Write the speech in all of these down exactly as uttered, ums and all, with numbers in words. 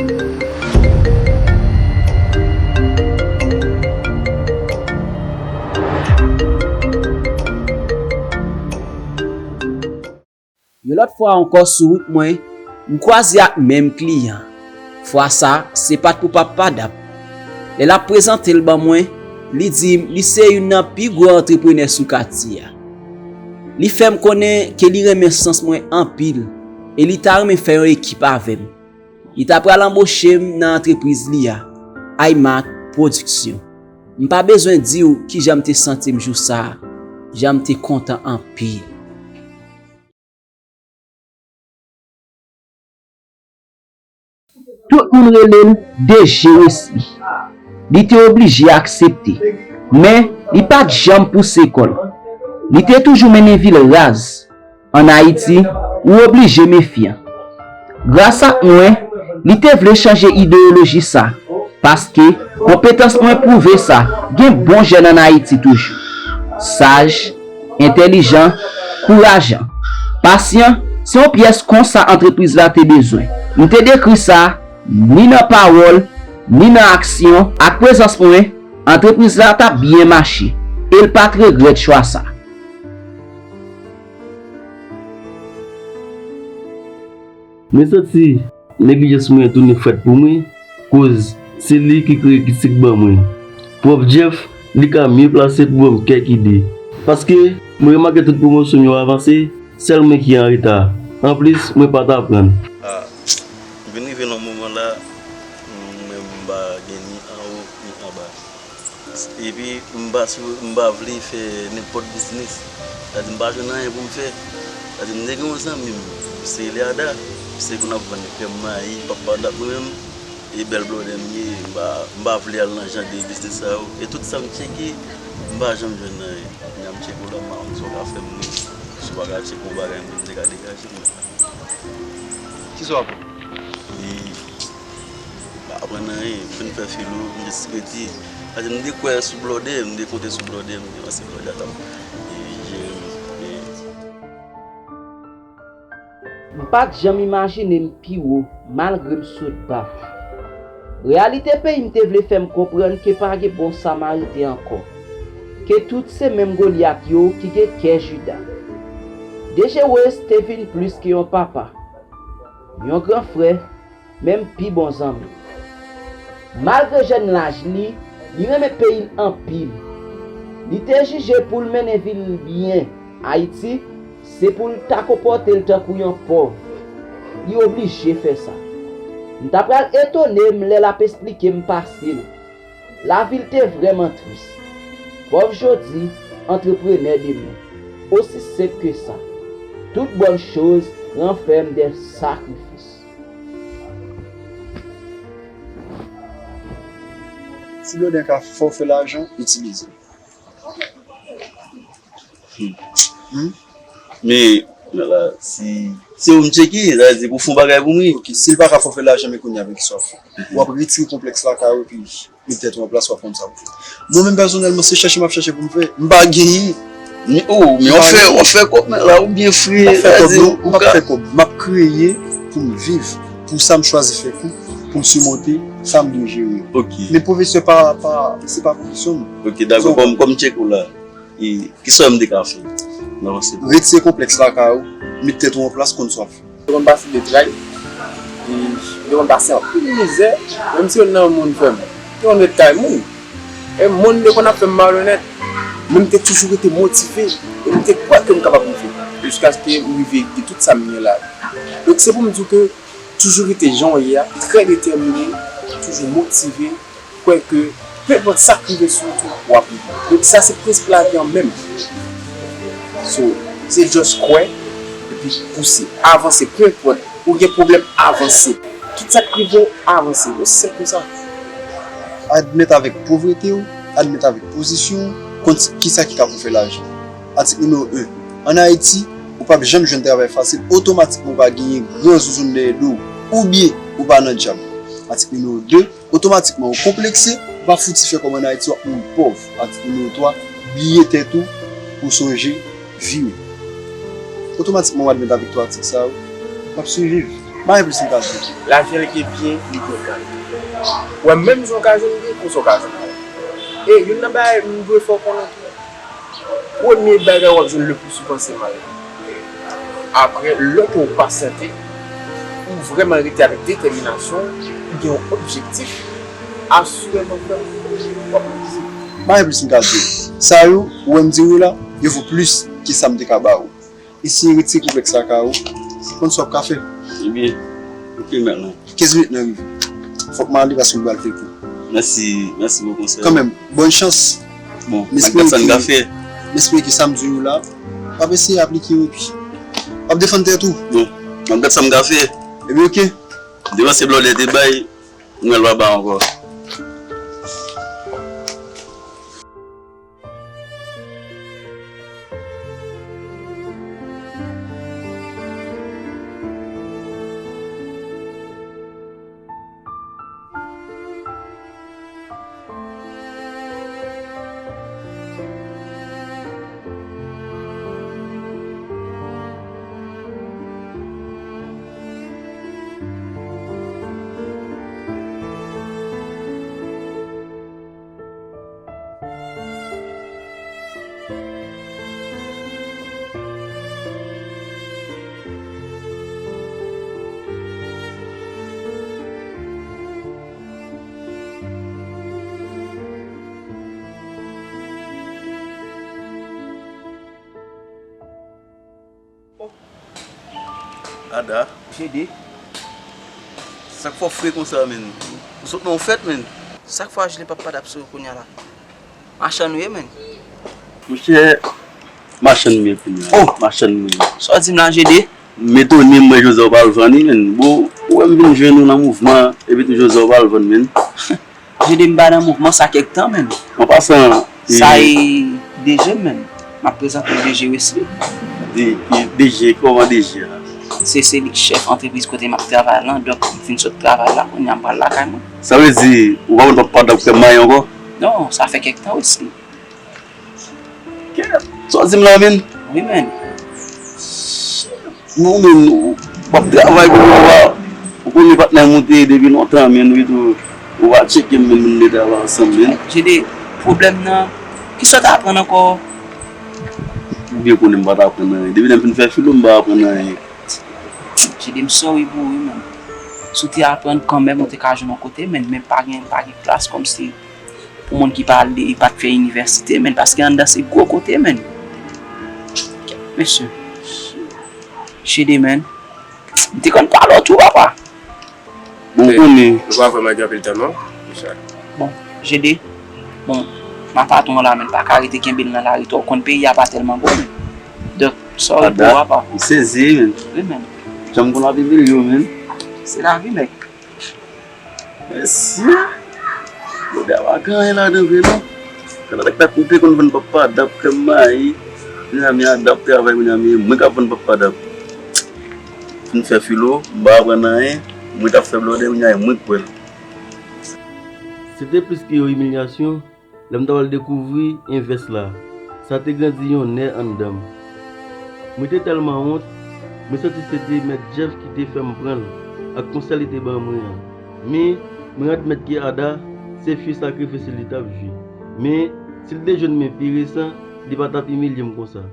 Yon lòt fwa ankò sou wout mwen, m kwaze ak menm kliyan. Fwa sa, se pa t pou papa dap. Lè l ap prezante l ban mwen, li di m li se youn nan pi gwo antreprenè sou katye a. Li fè m konnen ke li renmen sans mwen anpil e li ta renmen fè yon ekip avè m. Li ta pral anboche m nan antrepriz li a, Aymak Pwodiksyon. M pa bezwen di w kijan m te santi m jou sa a, jan m te kontan anpil. Tout moun rele l D J Wesley. Li te oblije aksepte, men li pa t janm pouse kò l. Li te toujou mennen vi l raz. Ann Ayiti, ou oblije mefyan. Gras ak mwen, li te vle chanje ideyoloji sa, paske konpetans mwen pwouve sa, gen bon jèn ann Ayiti toujou. Saj, entèlijan, kourajan, pasyan, se yon pyès konsa antrepriz la te bezwen. M te dekri sa, ni nan pawòl, ni nan aksyon, ak prezans mwen, antrepriz la t ap byen mache, e l pa t regrèt chwa sa. Mwen santi neglijans mwen tounen frèt pou mwen, koz se li ki kreye kritik ban mwen. Pwòf Jeff, li ka mye plase pou ban m kèk ide. Paske mwen remake tout pwomosyon m yo avanse, sèl mwen ki an reta. Anplis, mwen pa t aprann. Ah, m vin rive nan moman la, mwen m pa gen ni anwo ni anba. Epi m pa sou, m pa vle fè nenpòt biznis. Sa di m pa jwenn anyen pou m fè. Sa di m te gen yon zanmi m, se Eliada, se konn ap vann krèm mayi, papa dat mwen menm, e bèl blòdè m ye, m pa, m pa vle al nan jan de biznis sa yo. E tout sa m tcheke, m pa janm jwenn anyen. Kounya m tcheke w la, m pa konn sa w ka fè m ri. Si w pa ka tcheke yon bagay, m te ka degaje m. Kisa w aprann? E, m pa aprann anyen. M fin fè filo, m jis rete. Paske m te kwè sou blòdè, m te konte sou blòdè, m te panse blòdè a t ap, e, jere m. E, M pa t janm imajine m pi wo, malgre m sot ba. Reyalite peyi m te vle fè m konprann ke pa gen bon Samariten ankò, ke tout se menm Golyat yo ki gen kè Jida. D J West te vin plis ke yon papa, yon gran frè, menm pi bon zanmi. Malgre jèn laj li, li renmen peyi l anpil. Li te jije pou l mennen vi l byen Ayiti, se pou l ta konpòte l tankou yon pòv. Li oblije fè sa. M ta pral etone m lè l ap esplike m pase l. Lavi l te vrèman tris. Pòv jodi, antreprenè demen. Osi senp ke sa. Toute bonne chose renferme des sacrifices. Si blòdè ka fè w fè lajan, itilize l. Hmm. Men, la, si, si ou m tcheke, sa vle di pou fè yon bagay pou mwen. Ok, si l pa ka fè w fè lajan, men kounye a avèk sa w fè. W ap retire konplèks lakay ou epi met tèt ou an plas, w ap konn sa pou fè. Mwen menm pèsonèlman, se chèche m ap chèche pou m fè. M pa genyen. Men, oh, men w ap fè, w ap fè kòb men la, ou byen fre. M p ap fè kòb non, m p ap fè kòb. M ap kreye pou m viv. Pou sa m chwazi fè kou, pou m simonte sa m dwe jere. Ok. Men pwofesè pa, pa, se pa pwofesyon m. Ok, dakò, kòm, kòm tcheke w la, e, kisa m te ka fè nan yon seri? Retire konplèks lakay ou, met tèt ou an plas, konn sa w ap fè. Te konn pase de tray, e, te konn pase anpil mizè, menm si youn nan moun fè m. Te konn ret kay moun. E moun te konn ap fè m malonèt, men m te toujou rete motive, e m te kwè ke m kapab rive, jiskaske m rive gen tout sa m gen la. Donk se pou m di w ke toujou rete jan w ye a, trè detèmine, toujou motive, kwè ke penpòt sa k rive sou ou tou, w ap rive. Donk sa se prensip lavi an menm. So, se just kwè, epi pouse, avanse, penpòt ou gen pwoblèm, avanse. Tout sa k rive w, avanse. Osi senp ke sa. Admèt avèk povrete w, admèt avèk pozisyon w, konn kisa ki ka pou fè lajan. Atik nimewo en. Ann Ayiti, ou p ap janm jwenn travay fasil, otomatikman ou pa genyen gran zouzoun dèyè do w, oubyen ou pa nan djab. Atik nimewo de. Otomatikman ou konplekse, ou pa fouti fè kòb ann Ayiti, w ap mouri pòv. Atik nimewo twa. Bliye tèt ou pou sonje vi w. Otomatikman w admèt avèk twa atik sa yo, w ap siviv. Bagay plis m ka di. Lajè l gen byen, li gen kay. Ou wè, menm jan w ka jwenn byen, konsa w ka jwenn kay. E youn nan bagay m dwe fè w konnen tou, premye bagay w ap jwenn le pli souvan se maladi. Apre, lè ke w pasyante, ou vrèman rete avèk detèminasyon, ou gen yon objektif, asireman, frè m, w ap reyisi. Bagay plis m ka di w. Sa yo, ou wè m di w yo la, yo vo plis ke sa m te ka ba ou. Eseye retire konplèks sa kay ou. Konn sa w ap ka fè. Ebyen, ok, mèt lan. Kenz minit nan rive. Fòk m ale paske m pral fè kou. Mèsi, mèsi bokou, sè. Kanmenm, bòn chans. Bon, m ap gad sa n ka fè. M espere ke sa m di w la, w ap eseye aplike yo epi w ap defann tèt ou. Bon, m ap gad sa m ka fè. Ebyen, ok. Devan se blòdè te bay, nou wè l pa bay ankò. Ada. Jede. Sa k fè w fre konsa, menn? Ou sot nan yon fèt, menn? Sa k fè w achte papa dap sou ou kounye a la? Machann ou ye, menn? Monchè, machann m ye kounye a. Oh! Machann m ye. Sa w di m la, Jede? M etone, m wè Jozè w pa al vann li, menn. Bon, ou wè m vin jwenn ou nan mouvman, epi tou Jozè w pa al vann, menn. Jede, m pa nan mouvman sa kèk tan, menn. An pasan, sa e, e D J m, menn. M ap prezante w D J Wesley. D-, D J, kòman D J a? Se, se li k chèf antrepriz kote m ap travay lan, donk m fin sot travay la, kounye a m pral lakay mwen. Sa vle di, ou pa konn papa dap krèm mayi ankò? Non, sa fè kèk tan, Wesley. Kèt, sa w di m la, menn? Wi, menn. Non, menn, w ap travay pou mwen, w pa, ou konnen patnè m ou te ye depi lontan, menn, wi, tou, ou pa tcheke m, menn, nou te travay ansanm, menn. Jede, pwoblèm nan, kisa w ta aprann ankò? Ou byen konnen m pa t aprann anyen. Depi lè m fin fè filo, m pa aprann anyen. Jede, m sorry pou ou, wi, menn. Si w te aprann kanmenm, ou te ka jwenn yon kote, menn, men pa gen, pa gen plas kòmsi pou moun ki pa al, ki pa t fè inivèsite, menn, paske anndan se gwo kote, menn. Mesye. Jede, menn. M te konn pale w tou, papa. Bon, ou konnen. Nou pa vrèman gen anpil tan, non, Michel. Bon, Jede. Bon, ma patwon an la, menn, pa ka rete kenbe l nan lari twò. Ou konn peyi a pa tèlman bon, menn. Donk, sorry pou ou, papa. M sezi, menn. Wi, menn. Jan m konn ap imilye w, menn. Se lavi, nèg. Mesye, blòdè a pa gen anyen ladan vre non. Kanta nèg ta koupe konn vann papa dap krèm mayi, kounye a men a dap travay, kounye a men mwen k ap vann papa dap. Fin fè filo, m pa aprann anyen, mwen t ap fè blòdè, kounye a mwen k pwèl. Se te plis ke yon imilyasyon, lè m ta pral dekouvri envès la, sa te grandi yon nè anndan m. Mwen te tèlman wont, mwen santi se te Mèt Jeff ki te fè m pran l ak konsèy li te ban mwen an. Men, mwen admèt ke Ada se fi sakrifis li t ap jwe. Men, si l te jwenn men pi resan, li pa t ap imilye m konsa.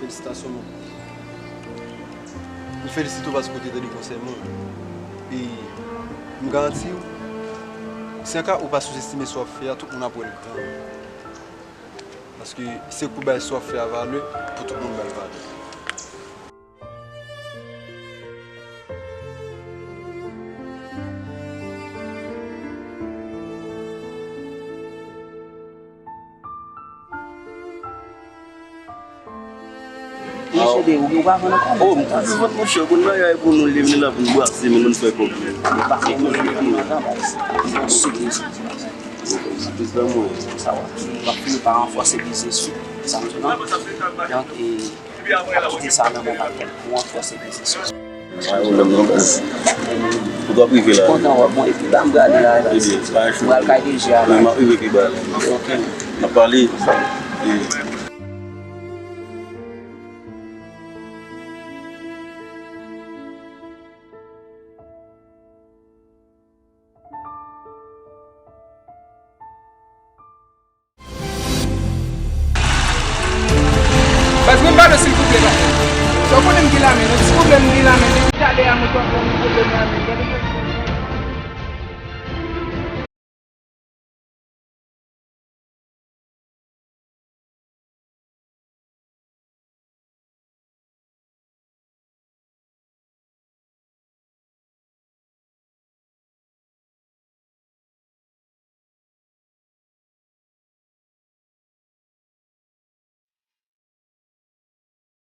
Felisitasyon, mon. Mwen felisite w paske w te tande konsèy mwen. E m garanti w, si anka ou pa souzestime sa w ap fè a, tout moun ap wè l gran. Paske se pou bay sa w ap fè a valè, pou tout moun ba l valè. Monchè, de ou, ou pa vann ankò? Oh, m toujou vann, monchè. Konn bagay pou nou, li vini la pou n brase, men nou fè kòb. Li pa fè mwen nan tan, baz. Sou biznis. Sa w ap fini pa ranfòse biznis ou. Sa m di non. Donk, e, pa kite sa nan men w, pa kite l pou ranfòse biznis ou. Pa gen pwoblèm non, baz. Ou t ap rive la. Kontan wè, bon, epi ba m prale la, baz. Ebyen, pa gen pwoblèm. M pral kay deja la. Wi, m ap rive pi ba la. Ok. N ap pale. Baz, mwen ba nou silvouplè, baz. Sa w konnen m gen lame, non, silvouplè, m gen lame. Depi talè a, mwen t ap fè yon pwoblèm lame.